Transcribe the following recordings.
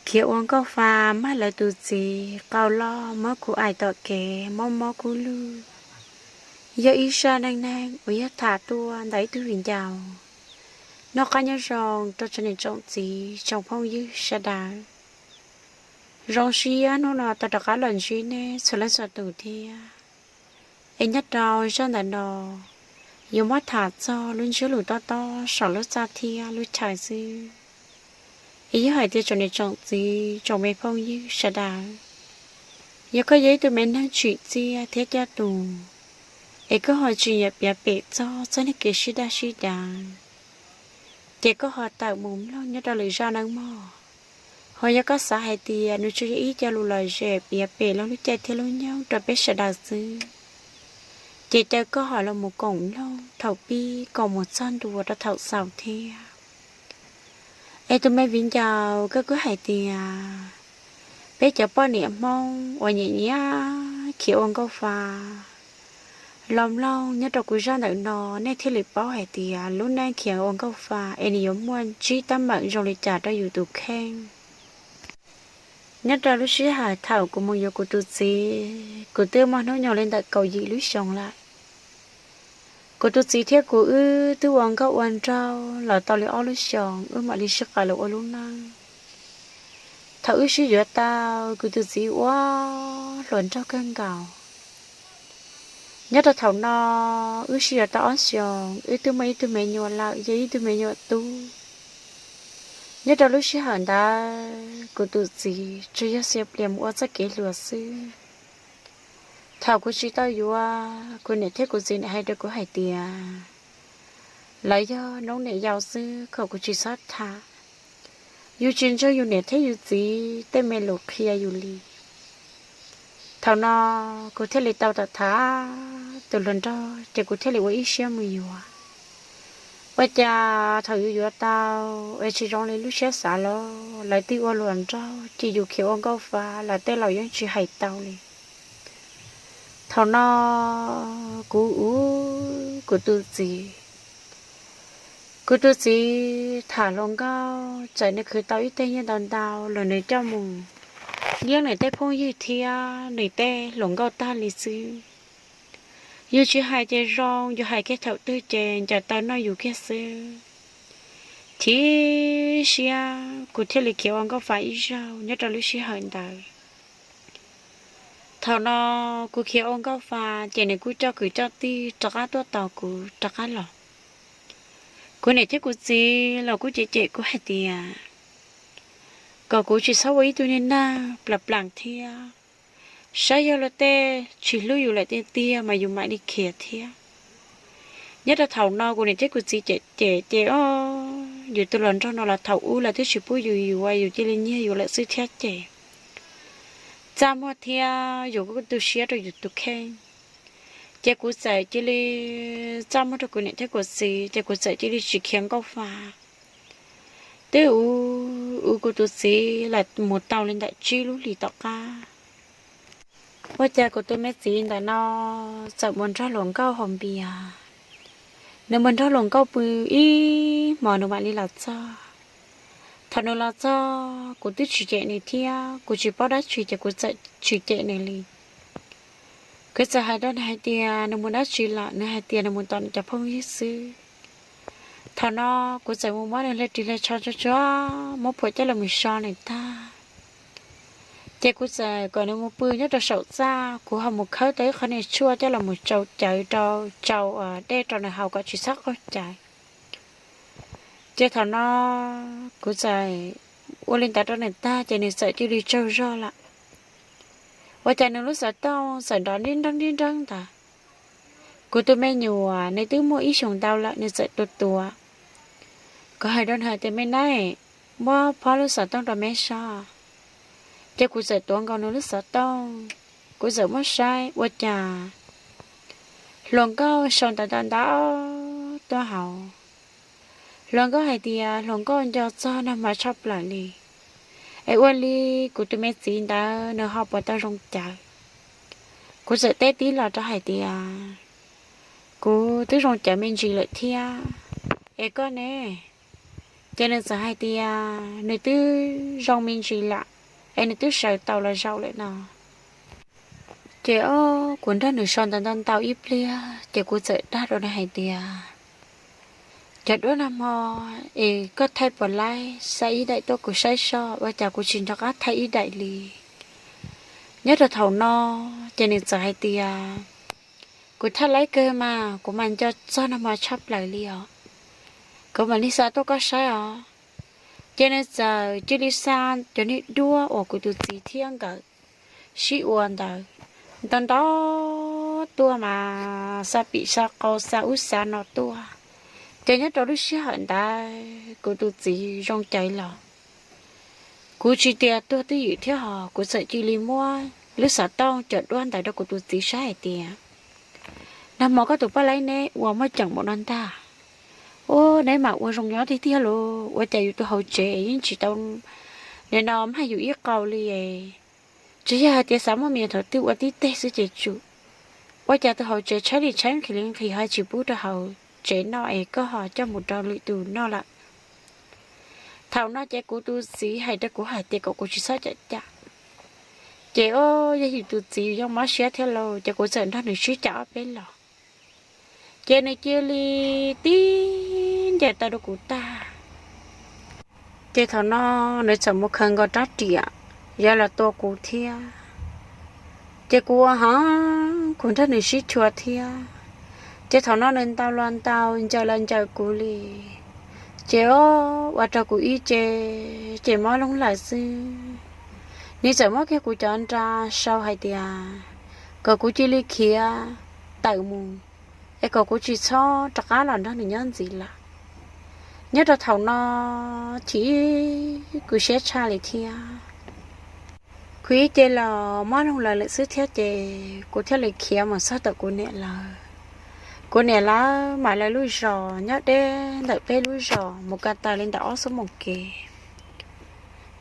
Khiav ua nkauj fa mag lawv tus txiv qau loj, muab kuv aim tom kev mob mob kub lug. Yog ib zaj neej neeg uas yog tham tuaj ntawm ib tug viv ncaus. Noj qab nyob zoo rau tsoom niam tsoom txiv tsoom phooj ywg sawv daws. Zoo siab hnub no tau rov qab los ntsib nej txhua leej txhua tus thiab. Es nyob rau zaj ntawm no yuav muab tham txog lub ntsiab lus tob tob saum lub txaj thiab lub chaw xwb. Es yog hais tias tsoom niam tsoom txiv tsoom me phooj ywg sawv daws, yog koj yog ib tug me neeg tsim txiaj thiab coj tus, es koj ho tsis nyiam piav pem txog txoj niag kev sib daj sib deev, ces koj ho tawm mus mloog nyob rau lwm zaj nawb mog. Ho yog koj xav hais tias nws tsuas yog ib co lus lom zem piav pem lub caij thiab lub nyoog rau peb sawv daws xwb, ces caw koj ho los mus koom mloog thaum pib koom mus txog ntua rau thaum xaus thiab. Es tus me viv ncaus koj kuj hais tias peb cov poj niam Hmoob uas nyiam nyiam khiav ua nkauj fa los mloog nyob rau kuv zaj ntawm no, nej thiaj li paub hais tias lub neej khiav ua nkauj fa es nws yuav muaj ntsib teeb meem zoo li cas rau yus tus kheej. Nyob rau lub sij hawm thaum kuv mus yuav kuv tus txiv, kuv twb muaj hnub nyoog li ntawm kaum yim lub xyoos lawm. Kuv tus txiv thiab kuv wb twb ua nkauj ua nraug los tau li ob lub xyoos wb mam li sib qawm los ua lub neej. Thaum wb sib yuav tau, kuv tus txiv ua hluas nraug kawg nkaus. Nyob rau thaum no wb sib yuav tau ob xyoos, wb twb muaj ib tug me nyuam lawm, yog ib tug me nyuam tub. Nyob rau lub sij hawm ntawd kuv tus txiv tsuas yog xia plias mus ua txoj kev hluas xwb. Thaum kuv tsis tau yuav, kuv niam thiab kuv txiv nim hais rau kuv hais tias lawv yog noob niam yau xwb kom kuv tsis txhob tham, yus tsis ntseeg yus niam thiab yus txiv tej me lus qhia yus li. Thaum no kuv thiaj li tau tham tham tus hluas nraug ces kuv thiaj li ua ib siab mus yuav. Ua cas thaum yus yuav tau es tsis zoo li lub siab xav los lawv twb ua hluas nraug ces yus khiav ua nkauj fa los tej laus yeej tsis hais tau li. Thaum no kuv ua kuv tus txiv, kuv tus txiv tham hluas nkauj txawm nws khwv tau ib teg nyiaj ntau ntau los nws coj mus yeeb nws tej phooj ywg thiab nws tej hluas nkauj tag li xwb. Yus tsis hais ces zoo, yus hais kiag thaum twg ces ncaws taw noj yus kiag xwb. Chim siab kuv thiaj li khiav ua nkauj fa ib zaug nyob rau lub sij hawm ntawd. Thaum no kuv khiav ua nkauj fa ces nws kuj coj kwv coj tij rov qab tuaj tos kuv rov qab los. Kuv niam thiab kuv txiv los kuj cem cem kuv hais tias kom kuv tsis txhob ua ib tug niag neeg plam plam thiab, saib yog luag tej tsis hlub yus lawm tiag tiag mas yus mam li khiav thiab. Nyob rau thaum no kuv niam thiab kuv txiv cem cem ces o, yus tus hluas nraug no los thaum ub lawv twb tsis pub yus yuav, yus cia li nyiag yus lawm xwb thiab ces txaj muag thiab yus kuj tu siab rau yus tus kheej. Ces kuv txawm cia li txaj muag rau kuv niam thiab kuv txiv ces kuv txawm cia li tsis khiav nkauj fa. Twb ua kuv tus txiv los mus tau li ntawm tsib lub hlis tom qab, ua cas kuv tus me txiv ntawm no txawm mus nrog hluas nkauj haus npias. Nws mus nrog hluas nkauj pw ib hmos nws mam li los txog. Thaum nws los txog kuv twb tsis cem nws thiab kuv tsis paub dab tsi ces kuv txawm tsis cem nws li. Kuv txawm hais rau nws hais tias nws mus dab tsi lawm, nws hais tias nws mus tos nws cov phooj ywg xwb. Thaum no kuv txawm mus muab nws hle ris hle tsho tsuag tsuag, muab phuam coj los mus so nws tag. Ces kuv txawm kom nws mus pw nyob rau saum txaj, kuv ho mus khawb tau ib qho niag tshuaj coj los mus tsau cawv rau, tsau dej rau nws haus kom tsis txhob qaug cawv. Ces thaum no kuv txawm ua li ntawd rau nws tag ces nws txawm cia li tsaug zog lawm. Ua cas nws lub xov tooj txawm nrov nrib nreeb nrib nreeb ntawd. Kuv tus me nyuam nws twb muaj ib xyoos ntau lawm nws txawm tuav tuav. Kuv hais rau nws hais tias me nab, muab phob lub xov tooj rau me so. Ces kuv txawm tuav nkaus nws lub xov tooj, kuv txawm muab saib ua cas hluas nkauj sau ntawv ntau ntau tuaj hauv. Hluas nkauj hais tias hluas nkauj nco txog nag hmo tshaj plaws li, es ua li kuv tus me txiv ntawd nws ho puas tau zoo cawv. Kuv txawm teb tib los rau hais tias kuv twb zoo cawv me ntsis lawm thiab, es koj ne? Ces nws txawm hais tias nws twb zoo me ntsis lawm, es nws twb sawv tau los zaum lawm no. Ces o, kuv nrog nws so ntawd ntau ntau ib pliag ces kuv txawm dag rau nws hais tias, Cov duab nag hmo es koj thaij puas laib xa ib daim tuaj kuv saib soj, ua cas kuv tsis nco qab thaij ib daim li? Nyob rau thaum no ces nws txawm hais tias, Kuv thaij laib kawg mas, kuv mas nco txog nag hmo tshaj plaws li os. Kuv mam li xa tuaj koj saib os. Ces nws txawm cia li xa cov niag duab uas kuv tus txiv thiab nkawd sib ua ntawd ntau ntau tuaj mas xa pim xa qau xa ub xa no tuaj. Ces nyob rau lub sij hawm ntawd kuv tus txiv zoo caiv los, kuv tsis tias tuag twj ywm thiab hos kuv txawm cia li muab lub xov tooj cov duab ntawd rau kuv tus txiv saib hais tias, Nag hmo koj tus poj laib neb ua muaj ceem npaum no ntag. Ua neb mas ua zoo nyob tiag tiag los ua cas yus tus hauv tsev yeej tsis tau nim no mag yus ib qau li. Tsis yog hais tias xav muaj me nyuam thaum twg ua tib teg xwb ces tsum. Ua cas tus hauv tsev tshaib li tshaib nqhis li nqhis ho tsis pub rau hauv tsev noj es koj ho coj mus rau lwm tus noj lawm. Thaum no ces kuv tus txiv hais rau kuv hais tias kom kuv tsis txhob cam cam. Ces o, yog yus tus txiv yus yeej mob siab thiab lauj, ces kuv txawm nrog nws sib cav ob peb los. Ces nws cia li tib ncaws taw rau kuv tag. Ces thaum no nws txawm mus khaws nkaus rab riam yuav los tua kuv thiab. Ces kuv ua heev, kuv nrog nws sib chua thiab. Ces thaum no nws ntaus los ntaus, ncaws los ncaws kuv li. Ces o, ua rau kuv ib ce ces mob loog lawm xwb. Nws txawm muab kiag kuv cov nra sau hais tias kom kuv cia li khiav tawm mus, es kom kuv tsis txhob rov qab los nrog nws nyob ntxiv lawm. Nyob rau thaum no chim kuv siab tshaj li thiab. Kuv ib ce los mob loog lawm lawm xwb thiab ces kuv thiaj li khiav mus txog tom kuv niam lawv. Kuv niam lawv mas lawv lub zos nyob deb ntawm peb lub zos mus ko taw li ntawm ob xuab moos kev.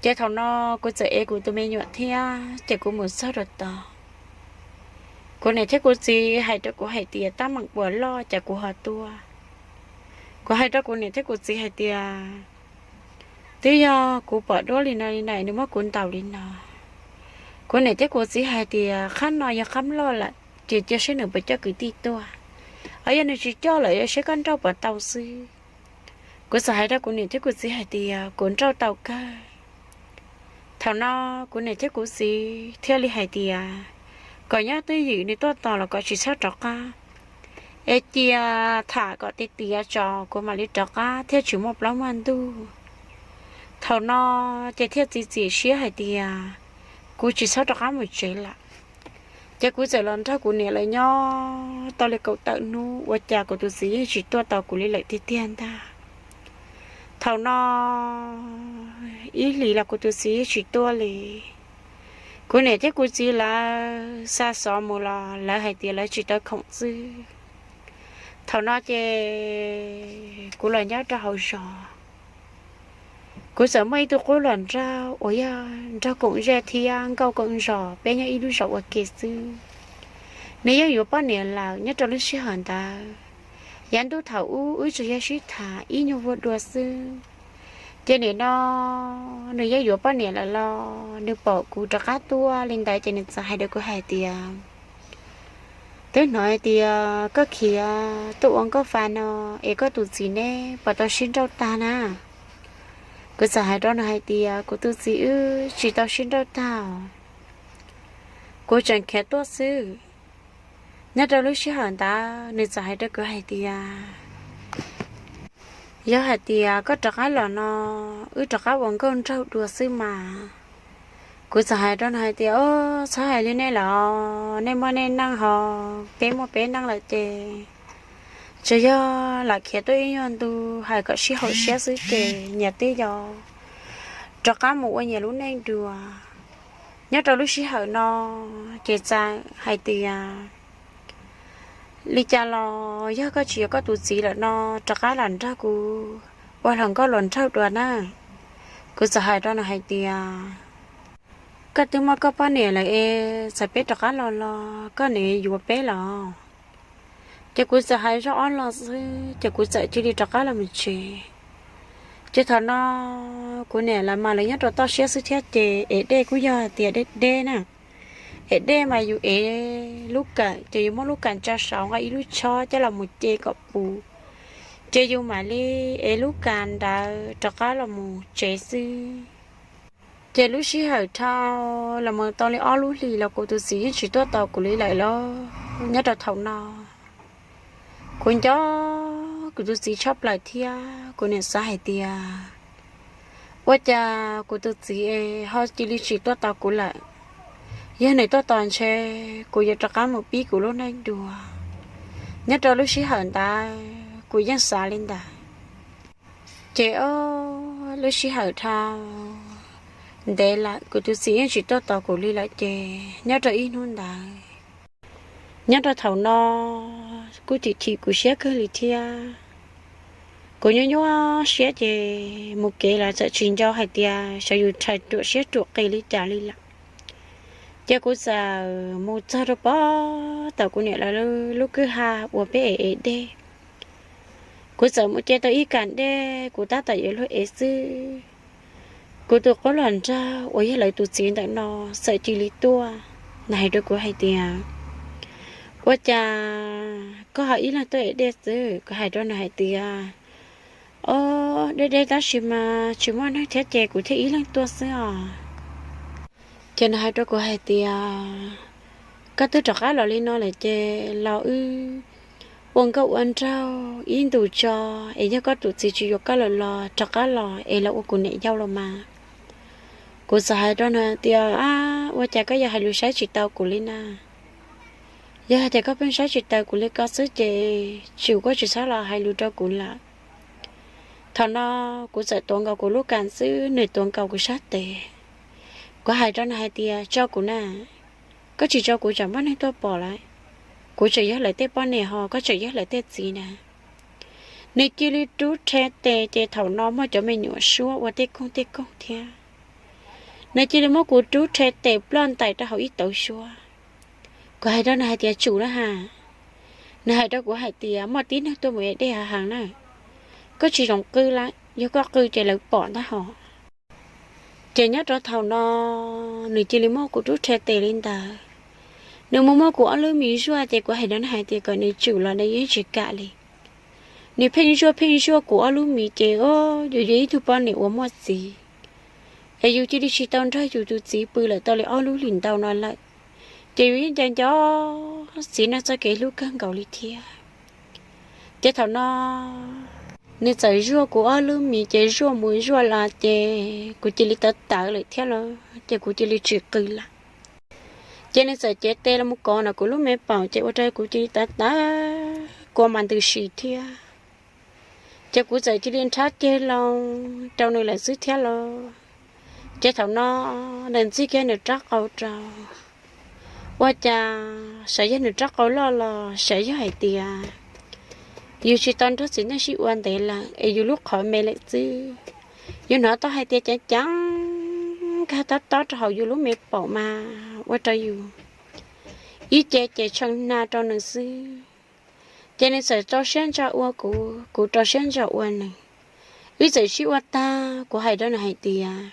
Ces thaum no kuv txawm ev kuv tus me nyuam thiab ces kuv mus txog rau tod. Kuv niam thiab kuv txiv hais rau kuv hais tias tab meeg puas loj ces kuv ho tuaj. Kuv hais rau kuv niam thiab kuv txiv hais tias twb yog kuv pom duab li no li na nws muab kuv ntaus li no. Kuv niam thiab kuv txiv hais tias qhab no yog qhab loj lawm ces cia saib nws puas coj kwv tij tuaj, ho yog nws tsis coj lawm saib koj nrauj puas tau xwb. Kuv txawm hais rau kuv niam thiab kuv txiv hais tias kuv nrauj tau kawg. Thaum no kuv niam thiab kuv txiv thiaj li hais tias kom nyob twj ywm nws tuaj tos los kom tsis txhob rov qab, es cia tham kom tiav tiav tso kuv mam li rov qab thiaj tsis muaj plaub muaj ntug. Thaum no ces thiaj txiav txim siab hais tias kuv tsis txhob rov qab mus tsev lawm. Ces kuv txawm los nrog kuv niam lawv nyob tau li kaum tawm hnub ua cas kuv tus txiv yeej tsis tuaj tos kuv li lawm tiag tiag ntag. Thaum no ib hlis los kuv tus txiv yeej tsis tuaj li. Kuv niam thiab kuv txiv lawv xa xov mus los lawv hais tias lawv tsis tau khoom xwb. Thaum no ces kuv los nyob rau hauv zos. Kuv txawm muaj ib tug qub hluas nraug uas yog nraug koom zej thiab nkauj koom zos, peb nyob ib lub zos ua ke xwb. Nws yeej yuav poj niam lawm nyob rau lub sij hawm ntawd. Yav ntuj thaum ub wb tsuas yog sib tham ib nyuag vuag dua xwb. Ces nim no nws yeej yuav poj niam lawm los nws pom kuv rov qab tuaj li ntawd ces nws txawm hais rau kuv hais tias, Twb hnov hais tias koj khiav tuaj ua nkauj fa no, es koj tus txiv neb puas tau sib nrauj tag na? Kuv txawm hais rau nws hais tias, Kuv tus txiv wb tsis tau sib nrauj tag os, kuv tseem khiav tuaj xwb. Nyob rau lub sij hawm ntawd nws txawm hais rau kuv hais tias, Yog hais tias koj rov qab los no, wb rov qab ua nkauj nraug dua xwb mas. Kuv txawm hais rau nws hais tias, Txhob hais li nej los, nej muaj nej neej ho, peb muaj peb neej lawm ces tsuas yog lam khiav tuaj ib nyuag ntu hais kom sib haum siab xwb ces nyias twb yog rov qab mus ua nyias lub neej dua. Nyob rau lub sij hawm no ces txawm hais tias, Li cas los yog koj tsis yuav koj tus txiv lawm no, rov qab los nrog kuv ua hluas nkauj hluas nraug dua na. Kuv txawm hais rau nws hais tias, Koj twb muaj koj poj niam lawm es txawm peb rov qab los los koj niam yuav peb los? Ces kuv txawm hais zoj ob lo xwb ces kuv txawm cia li rov qab los mus tsev. Ces thaum no kuv niam lawv mas lawv nyob rau toj siab xwb thiab ces ev dej kuj yog hais tias deb deb na. Ev dej mas yus ev lub kawm ces yus muab lub kawm tso saud nqa ib lub tshob coj los mus ce kom puv, ces yus mam li ev lub kawm ntawd rov qab los mus tsev xwb. Ces lub sij hawm dhau los mus tau li ob lub hlis los kuv tus txiv yeej tsis tuaj tos kuv li lawm lauj. Nyob rau thaum no kuv nco kuv tus txiv tshaj plaws thiab kuv niam xav hais tias ua cas kuv tus txiv ho cia li tsis tuaj tos kuv lawm. Yog nws tuaj tos ntshe kuv yuav rov qab mus pib kuv lub neej dua. Nyob rau lub sij hawm ntawd kuv yeej xav li ntawd. Ces ob lub sij hawm dhau ntev lawm kuv tus txiv yeej tsis tuaj tos kuv li lawm ces nyob rau ib hnub ntawd, nyob rau thaum no kuj chim chim kuv siab kawg li thiab. Kuv nyuaj nyuaj siab ces mus kev los txawm tsis nco hais tias xyov yus rhais ruam siab ruam qis li cas li lawm. Ces kuv txawm mus txog rau pem tom kuv niam lawv lub kwj ha uas peb ev ev dej. Kuv txawm mus ce tau ib kas dej kuv tab tom yuav luag ev xwb, kuv tus qub hluas nraug uas yog lawv tus txiv ntawm no txawm cia li tuaj. Nws hais rau kuv hais tias, ua cas koj ho ib leeg tuaj ev dej xwb? Kuv hais rau nws hais tias, o, deb deb tab sis mas tsis muaj neeg thiab ces kuv thiaj ib leeg tuaj xwb os. Ces nws hais rau kuv hais tias, koj twb rov qab los li no lawm ces los wb ua nkauj ua nraug ib ntus tso, es yog koj tus txiv tsis yuav koj lawm los rov qab los es los ua kuv niam yau los mas. Kuv txawm hais rau nws tias, a, ua cas koj yuav hais lus saib tsis taus kuv li na? Yog hais tias koj pheej saib tsis taus kuv li ko xwb ces tsum koj tsis txhob los hais lus rau kuv lawm. Thaum no kuv txawm tuav nkaus kuv lub kas xwb, nws tuav nkaus kuv sab tes. Kuv hais rau nws hais tias, tso kuv na, koj tsis tso kuv tsam muaj neeg tuaj pom lawm. Kuv tseem yog lawv tej poj niam ho koj tseem yog lawv tej txiv na. Nws cia li rub rhe tes ces thaum no muaj cov me nyuam suab ua tej koog tej koog thiab. Nws cia li muab kuv rub rhe tes ploj ntais rau hauv ib tauv suab. Kuv hais rau nws hais tias, tsum na has. Nws hais rau kuv hais tias, muaj tib neeg tuaj mus ev dej hav heev na, koj tsis zoo qw lawm, yog koj qw ces lawv pom ntag hos. Ces nyob rau thaum no nws cia li muab kuv rub rhe tes li ntawd. Nws mus muab kuv ob lub mis zuaj ces kuv hais rau nws hais tias kom nws tsum los nws yeej tsis kam li. Nws pheej zuaj pheej zuaj kuv ob lub mis ces, o, yus yog ib tug poj niam uas muaj txiv, es yus cia li tsis tau nrog yus tus txiv pw lawm tau li ob lub hlis ntau no lawm, ces yus yeej nco nco txiv neej txoj kev hlub kawg nkaus li thiab. Ces thaum no nws txawm zuaj kuv ob lub mis ces zuaj mus zuaj los ces kuv cia li tawv tawv lawm thiab los ces kuv cia li tsis qw lawm. Ces nws txawm cev tes los mus kov nram kuv lub me paum ces ua rau kuv cia li tawv tawv kua mas ntws si thiab. Ces kuv txawm cia li nrhab ceg loo rau nws lawm xwb thiab los. Ces thaum no nws ntxig kiag nws rab qau rau. Ua cas xyov yog nws rab qau loj los xyov yog hais tias yus tsis tau nrog txiv neej sib ua ntev lawm es yus lub qhov me lawm xwb. Yus hnov tau hais tias ceev ceev nkag tob tob rau hauv yus lub me paum mas ua rau yus ib ce ces tshee hna rau nws xwb. Ces nws txawm rau siab ntso ua kuv, kuv rau siab ntso ua nws. Wb txawm sib ua tag, kuv hais rau nws hais tias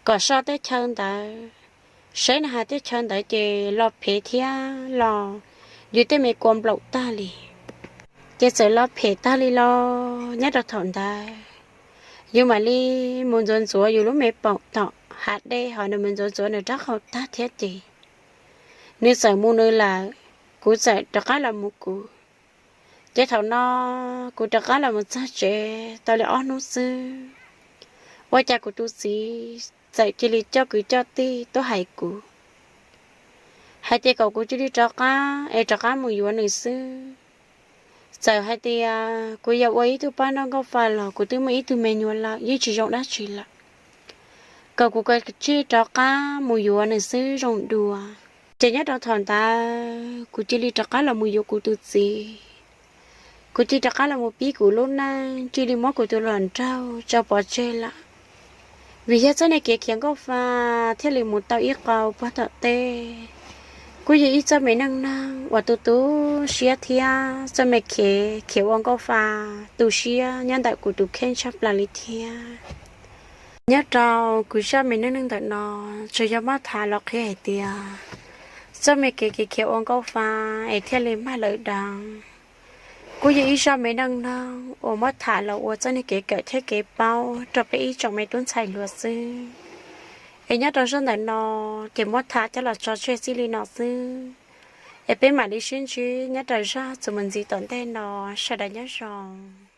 kom so tej chaw ntawd, saib nws hais tej chaw ntawd ces lo phem thiab los yus tej me kua nplaum tag li. Ces txawm lo phem tag li los nyob rau thaum ntawd yus mam li mus ntxuav ntxuav yus lub me paum tom hav dej ho nws mus ntxuav ntxuav nws rab qau tag thiab ces nws txawm mus nws lawm, kuv txawm rov qab los mus kuv. Ces thaum no kuv rov qab los mus txog tsev tau li ob hnub xwb, ua cas kuv tus txiv txawm cia li coj kwv coj tij tuaj hais kuv hais tias kom kuv cia li rov qab es rov qab mus yuav nws xwb. Txawm hais tias kuv yuav ua ib tug poj noj nkauj fa los kuv twb muaj ib tug me nyuam lawm yeej tsis zoo dab tsi lawm, kom kuv kav tsij rov qab mus yuav nws xwb zoo dua. Ces nyob rau thaum ntawd kuv cia li rov qab los mus yuav kuv tus txiv. Kuv cia li rov qab los mus pib kuv lub neej, cia li muab kuv tus hluas nraug tso pov tseg lawm. Vim yog txoj niag kev khiav nkauj fa thiaj li mus tau ib qau puag tom teb. Kuj yog ib txoj me neej neeg uas tu tu siab thiab txoj me kev khiav ua nkauj fa tu siab nyob ntawm kuv tus kheej tshaj plaws li thiab. Nyob rau kuv zaj me neej neeg ntawm no, tsuas yog muab tham los qhia hais tias txoj me kev khiav ua nkauj fa es thiaj li mag lawm deev. Kuj yog ib zaj me neej neeg uas muab tham los ua txoj kev kawm thiab kev paub rau peb ib tsoom me tub ntxhais hluas xwb. Es nyob rau zaj ntawm no, ces muab tham coj los tso tseg txij li no xwb. Es peb mam li sib ntsib nyob rau zaj txuas mus ntxiv tom ntej no, sawv daws nyob zoo.